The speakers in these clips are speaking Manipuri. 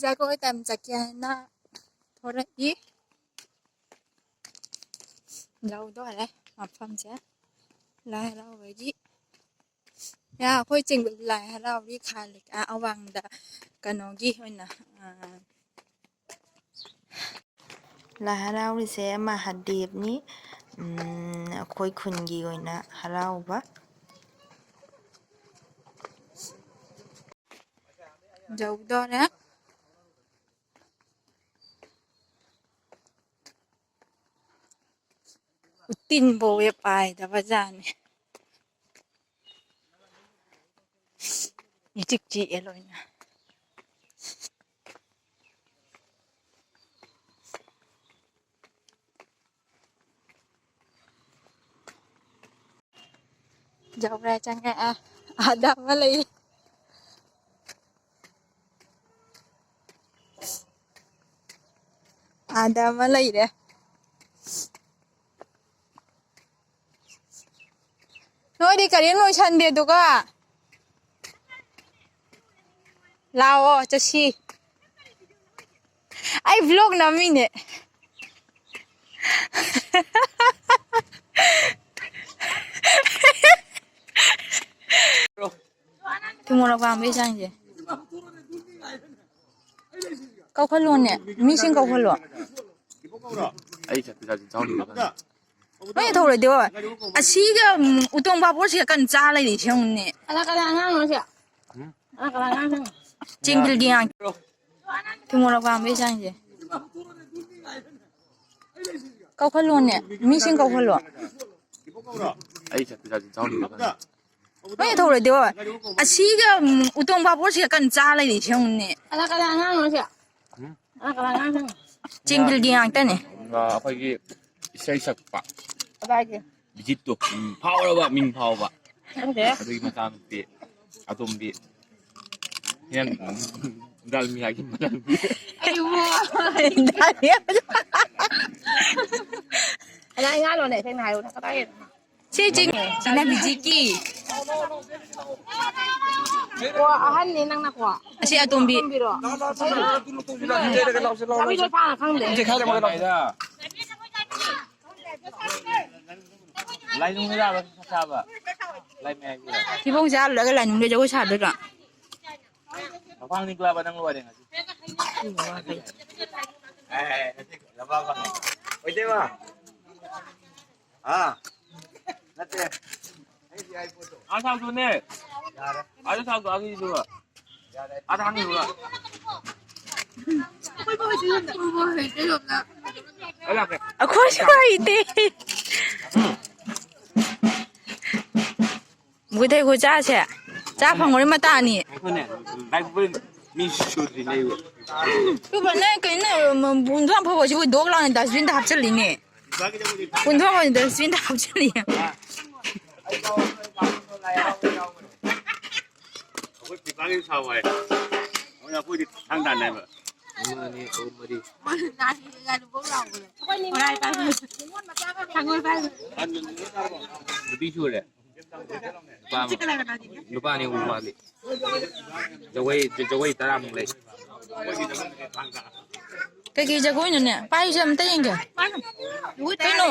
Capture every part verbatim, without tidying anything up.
ꯖꯒꯣꯏ ꯇꯝ ꯆꯠꯀꯦ ꯍꯥꯏꯅ ꯊꯣꯔꯛꯏ꯫ ꯌꯧꯗꯣꯔꯦ ꯃꯐꯝꯁꯦ꯫ ꯂꯥꯏ ꯍꯔꯥꯎꯕꯒꯤ꯫ ꯌꯥ, ꯑꯩꯈꯣꯏ ꯆꯤꯡꯗ ꯂꯥꯏ ꯍꯔꯥꯎꯔꯤ ꯈꯥꯂꯤ꯫ ꯑꯥ, ꯑꯋꯥꯡꯗ ꯀꯩꯅꯣꯒꯤ ꯑꯣꯏꯅ, ꯑꯥ, ꯂꯥꯏ ꯍꯔꯥꯎꯔꯤꯁꯦ ꯃꯍꯥꯗꯦꯕꯅꯤ꯫ ꯎꯝ, ꯑꯩꯈꯣꯏ ꯈꯨꯟꯒꯤ ꯑꯣꯏꯅ ꯍꯔꯥꯎꯕ꯫ ꯌꯧꯗꯣꯔꯦ꯫ ꯎꯇꯤꯟꯕꯨ ꯍꯦꯛ ꯄꯥꯏꯗꯕ ꯖꯥꯠꯅꯤ꯫ ꯏꯆꯤꯛ ꯆꯤꯛꯑꯦ ꯂꯣꯏꯅ꯫ ꯌꯧꯔꯦ, ꯆꯪꯉꯛꯑꯦ꯫ ꯑꯥꯗ ꯑꯃ ꯂꯩ꯫ ꯑꯥꯗ ꯑꯃ ꯂꯩꯔꯦ꯫ ꯅꯣꯏꯗꯤ ꯀꯔꯤꯝ ꯂꯣꯏꯁꯟꯗꯦ ꯑꯗꯨꯒ? ꯂꯥꯛꯑꯣ, ꯆꯠꯁꯤ꯫ ꯑꯩ vlog ꯅꯝꯃꯤꯅꯦ꯫ ꯊꯨꯝ ꯃꯣꯔꯣꯛ ꯄꯥꯝꯕꯩ ꯆꯥꯡꯁꯦ꯫ ꯀꯧꯈꯠꯂꯣꯅꯦ, ꯃꯤꯁꯤꯡ ꯀꯧꯈꯠꯂꯣ꯫ ꯑꯩ ꯆꯠꯄ ꯆꯠꯁꯤ ꯆꯥꯎꯅꯤ꯫ ꯍꯣꯏ, ꯊꯧꯔꯣꯏꯗꯣ꯫ ꯑꯁꯤꯒ, ꯎꯝ, ꯎꯇꯣꯡ ꯄꯥꯄꯣꯔꯁꯤꯒ ꯀꯟꯅ ꯆꯥ ꯂꯩꯔꯤ, ꯁꯤ ꯌꯦꯡꯉꯨꯅꯦ꯫ ꯀꯅꯥ ꯀꯅꯥ ꯑꯉꯥꯡꯅꯣ ꯁꯤ? ꯀꯅꯥ ꯀꯅꯥ ꯑꯉꯥꯡꯅꯣ? ꯆꯦꯡꯒꯤꯜꯒꯤ ꯑꯉꯥꯡ꯫ ꯊꯨꯝ ꯃꯣꯔꯣꯛ ꯄꯥꯝꯕꯩ ꯆꯥꯡꯁꯦ꯫ ꯀꯧꯈꯠꯂꯣꯅꯦ, ꯃꯤꯁꯤꯡ ꯀꯧꯈꯠꯂꯣ꯫ ꯑꯩ ꯆꯠꯄ ꯆꯠꯁꯤ ꯆꯥꯎꯅꯤ꯫ ꯍꯣꯏ, ꯊꯧꯔꯣꯏꯗꯣ꯫ ꯑꯁꯤꯒ, ꯎꯝ, ꯎꯇꯣꯡ ꯄꯥꯄꯣꯔꯁꯤꯒ ꯀꯟꯅ ꯆꯥ ꯂꯩꯔꯤ, ꯁꯤ ꯌꯦꯡꯉꯨꯅꯦ꯫ ꯀꯅꯥ ꯀꯅꯥ ꯑꯉꯥꯡꯅꯣ ꯁꯤ? ꯀꯅꯥ ꯀꯅꯥ ꯑꯉꯥꯡꯅꯣ? ꯆꯦꯡꯒꯤꯜꯒꯤ ꯉꯥꯛꯇꯅꯦ꯫ ꯑ, ꯑꯩꯈꯣꯏꯒꯤ ꯏꯁꯩ ꯁꯛꯄ꯫ ꯀꯗꯥꯏꯒꯤ? ꯕꯤꯖꯤꯠꯇꯣ, ꯎꯝ, ꯐꯥꯎꯔꯕ, ꯃꯤꯡ ꯐꯥꯎꯕ꯫ ꯈꯪꯗꯦ꯫ ꯑꯗꯨꯒꯤ ꯃꯆꯥꯅꯨꯄꯤ ꯑꯇꯣꯝꯕꯤ꯫ ꯍꯦꯟ-, ꯗꯥꯜꯃꯤꯌꯥꯒꯤ ꯃꯆꯥꯅꯨꯄꯤ꯫ ꯑꯩꯕꯨ꯫ ꯑꯗ ꯑꯩ ꯉꯥ ꯂꯣꯟꯅꯦ, ꯁꯦꯡꯅ ꯍꯥꯏꯔꯨꯅꯦ, ꯀꯗꯥꯏꯗꯅꯣ? ꯁꯤ ꯆꯤꯡ-, ꯆꯤꯡꯅ ꯕꯤꯖꯤꯠꯀꯤ꯫ ꯀꯣ, ꯑꯍꯟꯅꯦ ꯅꯪꯅꯀꯣ꯫ ꯑꯁꯤ ꯑꯇꯣꯝꯕꯤ꯫ ꯑꯇꯣꯝꯕꯤꯔꯣ? ꯂꯥꯛꯑꯣ, ꯂꯥꯛꯑꯣ, ꯂꯥꯛꯑꯣ, ꯂꯥꯛꯑꯣ, ꯂꯥꯛꯑꯣ, ꯂꯥꯛꯑꯣ, ꯂꯥꯛꯑꯣ, ꯂꯥꯛꯑꯣ, ꯂꯥꯛꯑꯣ, ꯂꯥꯛꯑꯣ, ꯂꯥꯛꯑꯣ, ꯂꯥꯛꯑꯣ, ꯂꯥꯛꯑꯣ, ꯂꯥꯛꯑꯣ, ꯂꯥꯛꯑꯣ, ꯂꯥꯛꯑꯣ, ꯂꯥꯛꯑꯣ, ꯂꯥꯛꯑꯣ꯫ ꯂꯥꯛꯑꯣ꯫ ꯂꯥꯏꯅꯨꯡꯗ ꯌꯥꯕ ꯁꯥꯕ꯫ ꯂꯥꯏ ꯃꯌꯥꯏꯒꯤꯗ꯫ ꯊꯤꯕꯣꯡꯁꯦ ꯑꯥ ꯂꯣꯏꯔꯒ ꯂꯥꯏꯅꯨꯡꯗ ꯖꯒꯣꯏ ꯁꯥꯗꯣꯏꯔꯣ? ꯃꯈ꯭ꯋꯥꯡ ꯅꯤꯛꯂꯕ ꯅꯪ ꯂꯣꯏꯔꯦ ꯉꯁꯤ꯫ ꯑꯦ, ꯉꯁꯤ ꯂꯝꯕꯥ ꯐꯪꯉꯦ꯫ ꯑꯣꯏꯗꯣꯏꯕ? ꯑꯥ, ꯅꯠꯇꯦ꯫ ꯑꯩꯒꯤ iPhone-ꯗꯣ꯫ ꯑꯥ, ꯊꯥꯡꯗꯣꯛꯑꯣꯅꯦ꯫ ꯌꯥꯔꯦ꯫ ꯑꯥꯗ ꯊꯥꯡꯗꯣꯛꯑꯣ, ꯑꯗꯨꯒꯤꯗꯨꯒ꯫ ꯑꯥꯗ ꯊꯥꯡꯗꯣꯛꯑꯣ꯫ ꯑꯩ ꯂꯥꯛꯀꯦ꯫ ꯑꯩꯈꯣꯏꯁꯨ ꯍꯩꯇꯦ꯫ ꯃꯨꯊꯩ ꯈꯨꯆꯥꯁꯦ ꯆꯥ ꯐꯪꯉꯣꯏ ꯃꯇꯥꯅꯤ꯫ ꯑꯩꯈꯣꯏꯅꯦ, ꯂꯥꯏꯐꯕꯣꯏ ꯃꯤ ꯁꯨꯗ꯭ꯔꯤ ꯂꯩꯕ꯫ ꯑꯗꯨꯒ ꯅꯪ ꯀꯩꯅꯣ, ꯄꯨꯡꯊꯣꯛ ꯐꯥꯎꯕꯁꯤꯕꯨ ꯗꯣꯛ ꯂꯥꯎꯅ dustbin-ꯗ ꯍꯥꯞꯆꯤꯜꯂꯤꯅꯦ꯫ ꯄꯨꯡꯊꯣꯛ ꯐꯥꯎꯕ dustbin-ꯗ ꯍꯥꯞꯆꯤꯜꯂꯤ꯫ ꯑꯩꯈꯣꯏ ꯄꯤꯄꯥꯒꯤ ꯁꯥꯎ ꯍꯥꯏ꯫ ꯑꯗꯨꯅ ꯑꯩꯈꯣꯏꯗꯤ ꯊꯥꯡ ꯇꯥꯟꯅꯩꯕ꯫ ꯑꯃ, ꯑꯅꯤ, ꯑꯍꯨꯝ, ꯃꯔꯤ꯫ ꯅꯨꯄꯤ ꯁꯨꯔꯦ꯫ ꯅꯨꯄꯥ ꯑꯃ꯫ ꯅꯨꯄꯥ ꯑꯅꯤ ꯑꯍꯨꯝ ꯋꯥꯠꯂꯤ꯫ ꯖꯒꯣꯏ, ꯖꯒꯣꯏ ꯇꯔꯥꯃꯨꯛ ꯂꯩ꯫ ꯀꯩꯀꯩ ꯖꯒꯣꯏꯅꯣꯅꯦ? ꯄꯥꯏꯌꯨꯁꯦ ꯑꯝꯇ ꯌꯦꯡꯒꯦ꯫ ꯀꯩꯅꯣ?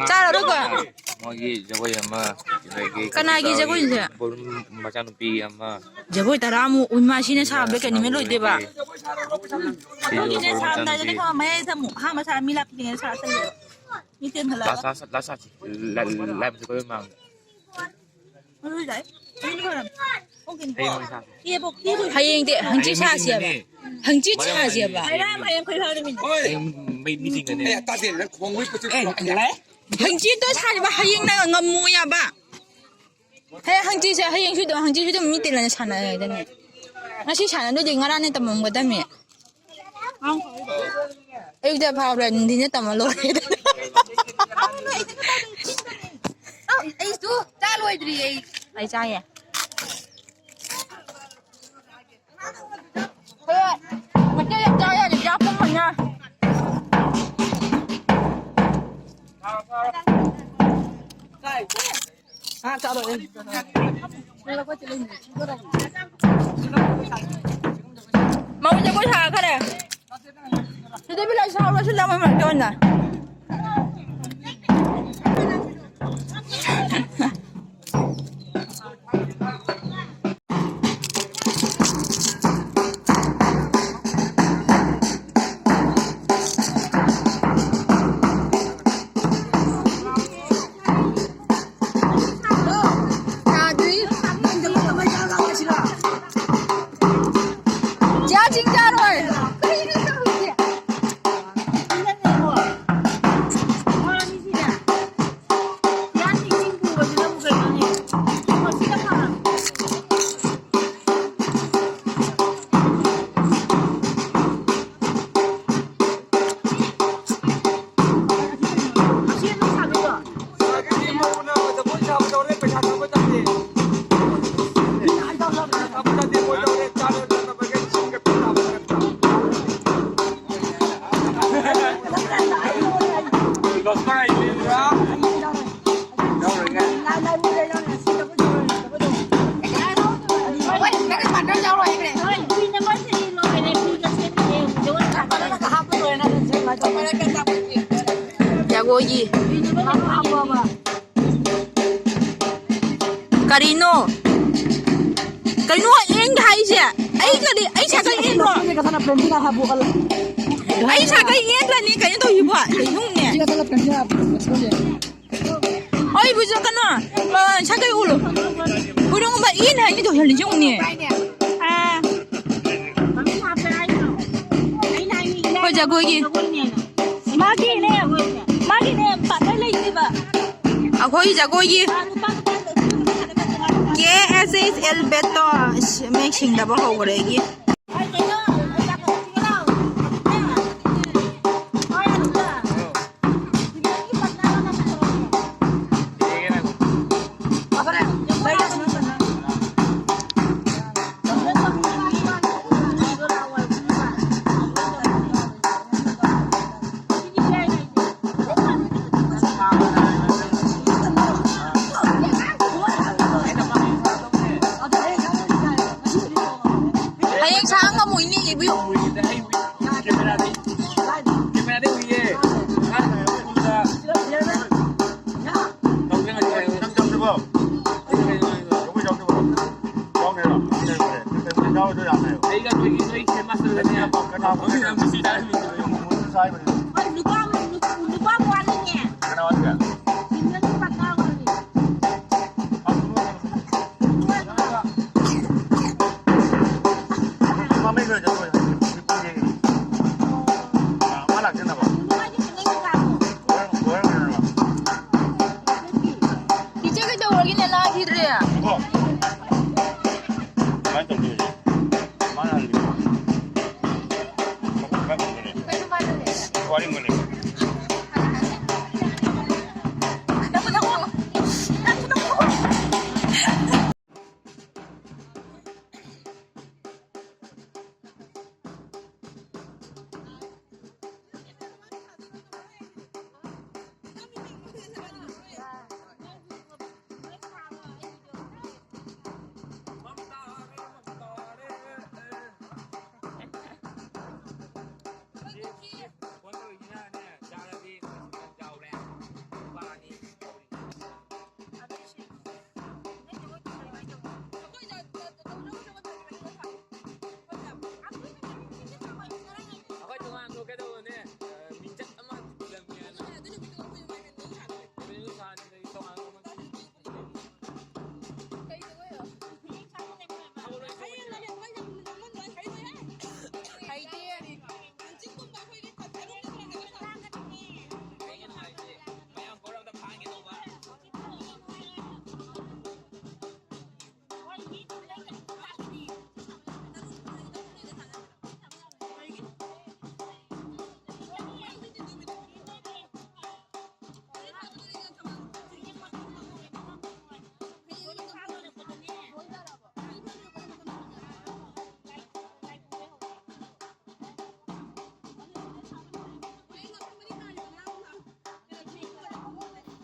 ꯆꯥꯔꯔꯣꯏꯀꯣ? ꯃꯣꯏꯒꯤ ꯖꯒꯣꯏ ꯑꯃ, ꯑꯗꯒꯤ ꯀꯅꯥꯒꯤ ꯀꯥꯀꯥꯒꯤ ꯖꯒꯣꯏꯁꯦ? ꯕꯣꯂꯨꯝ ꯃꯆꯥꯅꯨꯄꯤ ꯑꯃ꯫ ꯖꯒꯣꯏ ꯇꯔꯥꯃꯨꯛ? ꯎꯏꯃꯥ, ꯁꯤꯅ ꯁꯥꯕꯗ ꯀꯩ ꯅꯨꯃꯤꯠ ꯂꯣꯏꯗꯣꯏꯕ? ꯁꯤꯁꯨ ꯕꯣꯂꯨꯝ ꯃꯆꯥꯅꯨꯄꯤ꯫ ꯃꯌꯥꯏ ꯊꯝꯃꯨ꯫ ꯑꯍꯥꯟꯕ ꯁꯥ ꯃꯤ ꯂꯥꯛꯇ꯭ꯔꯤꯉꯩꯗ ꯁꯥ ꯆꯠꯂꯦꯕ꯫ ꯃꯤ ꯇꯦꯟꯈꯠꯂꯛꯑꯒ꯫ ꯂꯥꯁ, ꯂꯥꯁ, ꯂꯥꯁ ꯁꯥꯁꯤ꯫ ꯂꯥꯏ-, ꯂꯥꯏ-, ꯂꯥꯏꯕꯁꯦ ꯀꯣꯏꯕ ꯃꯥꯡꯗ꯫ ꯍꯌꯦꯡꯗꯤ ꯍꯪꯆꯤꯠ ꯁꯥꯁꯦꯕ꯫ ꯍꯪꯆꯤꯠ ꯁꯥꯁꯦꯕ꯫ ꯍꯌꯦꯡ ꯃꯩ, ꯃꯤꯁꯤꯡꯒꯅꯦ꯫ ꯍꯪꯆꯤꯠꯇꯣ ꯁꯥꯁꯦꯕ, ꯍꯌꯦꯡꯅ ꯉꯝꯃꯣ ꯌꯥꯕ꯫ ꯍꯌꯦꯡ ꯍꯪꯆꯤꯠꯁꯦ, ꯍꯌꯦꯡꯁꯨ ꯑꯗꯨꯝ, ꯍꯪꯆꯤꯠꯁꯨ ꯑꯗꯨꯝ ꯃꯤ ꯇꯤꯜꯂꯅ ꯁꯥꯟꯅꯔꯦꯗꯅꯦ꯫ ꯉꯁꯤ ꯁꯥꯟꯅꯗꯣꯏꯗꯤ ꯉꯔꯥꯡꯅꯦ ꯇꯝꯃꯝꯒꯗꯕꯅꯦ꯫ ꯑꯌꯨꯛꯇ ꯐꯥꯎꯔꯦ, ꯅꯨꯡꯊꯤꯟꯗ ꯇꯝꯃ ꯂꯣꯏꯔꯦ꯫ ꯑꯩꯁꯨ ꯆꯥ ꯂꯣꯏꯗ꯭ꯔꯤ ꯑꯩ꯫ ꯑꯩ ꯆꯥꯌꯦ꯫ ꯍꯣꯏ, ꯃꯩꯇꯩ ꯌꯥꯝ ꯆꯥ ꯌꯥꯗꯦ, ꯆꯥꯛ ꯄꯨꯝꯕꯅ꯫ ꯃꯧ ꯖꯒꯣꯏ ꯁꯥꯈꯔꯦ꯫ ꯁꯤꯗ ꯕꯤꯂꯥꯏ ꯁꯥꯎꯔꯁꯨ ꯂꯥꯛꯑꯣꯏ ꯃꯔꯛꯇ ꯑꯣꯏꯅ꯫ ꯌꯥꯗ꯭ꯔꯤ꯫ ꯆꯤꯡꯖꯥꯔꯣꯏ꯫ ꯖꯒꯣꯏꯒꯤ꯫ ꯀꯔꯤꯅꯣ? ꯀꯩꯅꯣ ꯌꯦꯡꯒꯦ ꯍꯥꯏꯁꯦ? ꯑꯩ ꯀꯔꯤ, ꯑꯩ ꯁꯥꯒꯩ ꯌꯦꯡꯕ꯭ꯔꯣ? ꯑꯩ ꯁꯥꯒꯩ ꯌꯦꯡꯗ꯭ꯔꯅꯤ ꯀꯩꯅꯣ ꯇꯧꯔꯤꯕꯣ? ꯀꯩꯅꯣꯅꯦ? ꯑꯩꯕꯨꯁꯨ ꯀꯩꯅꯣ, ꯑ, ꯁꯥꯒꯩ ꯎꯠꯂꯣ꯫ ꯍꯨꯏꯔꯣꯡꯒꯨꯝꯕ ꯏꯟ ꯍꯥꯏꯅꯤ ꯇꯧꯁꯜꯂꯤꯁꯦ ꯌꯦꯡꯉꯨꯅꯦ꯫ ꯑꯥ꯫ ꯑꯩꯈꯣꯏ ꯖꯒꯣꯏꯒꯤ꯫ ꯃꯥꯒꯤꯅꯦ, ꯃꯥꯒꯤꯅꯦ, ꯄꯥꯔꯠꯅꯔ ꯂꯩꯇꯦꯕ꯫ ꯑꯩꯈꯣꯏ ꯖꯒꯣꯏꯒꯤ꯫ ꯀꯦ ꯑꯦꯁ ꯑꯦꯁ ꯑꯦꯜ ꯕꯦꯠꯇꯣ꯫ ꯑꯁ, ꯃꯌꯦꯛ ꯁꯦꯡꯗꯕ ꯍꯧꯈ꯭ꯔꯦ ꯑꯩꯒꯤ꯫ ꯍꯌꯦꯡ ꯁꯥ ꯉꯝꯃꯣꯏꯅꯦ, ꯏꯕꯨ꯫ ꯎꯏꯗ, ꯑꯩ ꯎꯏ꯫ ꯀꯦꯃꯦꯔꯥꯗꯩ, ꯀꯦꯃꯦꯔꯥꯗꯩ ꯎꯏꯌꯦ꯫ ꯇꯧꯗ꯭ꯔꯤꯉꯩꯗ ꯍꯥꯏꯌꯣ꯫ ꯅꯪ ꯆꯪꯗ꯭ꯔꯤꯕꯣ? ꯀꯩꯅꯣ ꯍꯥꯏꯗꯣ? ꯌꯥꯎꯕ꯭ꯔꯣ? ꯌꯥꯎꯅꯦ ꯍꯥꯏꯔꯣ? ꯌꯥꯎꯅꯦ ꯍꯥꯏꯔꯣ? ꯌꯥꯎꯅꯦ ꯍꯥꯏꯔꯣ? ꯑꯩꯒ ꯑꯩꯈꯣꯏꯒꯤ ꯅꯣꯏ ꯁꯦꯝ ꯃꯥꯁꯇꯔꯗꯅꯦ꯫ ꯀꯅꯥ? ꯃꯁꯤ ꯆꯥꯔꯝꯃꯤꯅꯦ꯫ ꯅꯨꯄꯥ, ꯅꯨꯄꯥ ꯋꯥꯠꯂꯤꯅꯦ꯫ ꯀꯅꯥ ꯋꯥꯠꯂꯤꯒꯦ? ꯁꯤꯡꯒꯜ ꯅꯨꯄꯥ ꯋꯥꯠꯂꯤ꯫ ꯃꯃꯩ ꯈꯔ ꯆꯠꯊꯣꯛꯑꯦ꯫ ꯃꯥ ꯂꯥꯛꯁꯤꯟꯅꯕ꯫ ꯍꯣꯔꯦꯟ, ꯍꯣꯔꯦꯟ ꯑꯣꯏꯅ ꯂꯥꯛꯑꯣ꯫ ꯏꯆꯦ ꯀꯩꯗꯧꯔꯒꯦꯅꯦ ꯂꯥꯛꯈꯤꯗ꯭ꯔꯦ? ꯉꯥꯏꯈꯣ꯫ ꯀꯃꯥꯏꯅ ꯇꯧꯗꯣꯏꯅꯣ? ꯃꯥꯅ ꯍꯪꯉꯤꯗꯣ꯫ ꯃꯈꯣꯡ ꯀꯃꯥꯏꯅ ꯇꯧꯗꯣꯏꯅꯣ? ꯋꯥꯔꯤ ꯑꯃ ꯂꯩ꯫ ꯑꯩꯈꯣꯏ ꯇꯣꯉꯥꯟꯕ ꯀꯩꯗꯧꯕꯅꯦ? ꯃꯤꯡꯆꯠ ꯑꯃ ꯊꯤꯜꯂꯝꯒꯦꯅ꯫ ꯔꯦꯚꯦꯅ꯭ꯌꯨ ꯁꯥꯟꯅꯗꯒꯤ ꯇꯣꯉꯥꯟꯕ ꯑꯃ꯫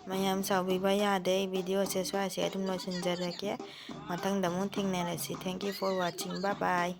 ꯃꯌꯥꯝ ꯁꯥꯎꯕꯤꯕ ꯌꯥꯗꯦ꯫ ꯑꯩ ꯚꯤꯗꯤꯑꯣꯁꯦ ꯁ꯭ꯋꯥꯏꯁꯦ ꯑꯗꯨꯝ ꯂꯣꯏꯁꯤꯟꯖꯔꯒꯦ꯫ ꯃꯊꯪꯗ ꯑꯃꯨꯛ ꯊꯦꯡꯅꯔꯁꯤ꯫ Thank you for watching. Bye bye.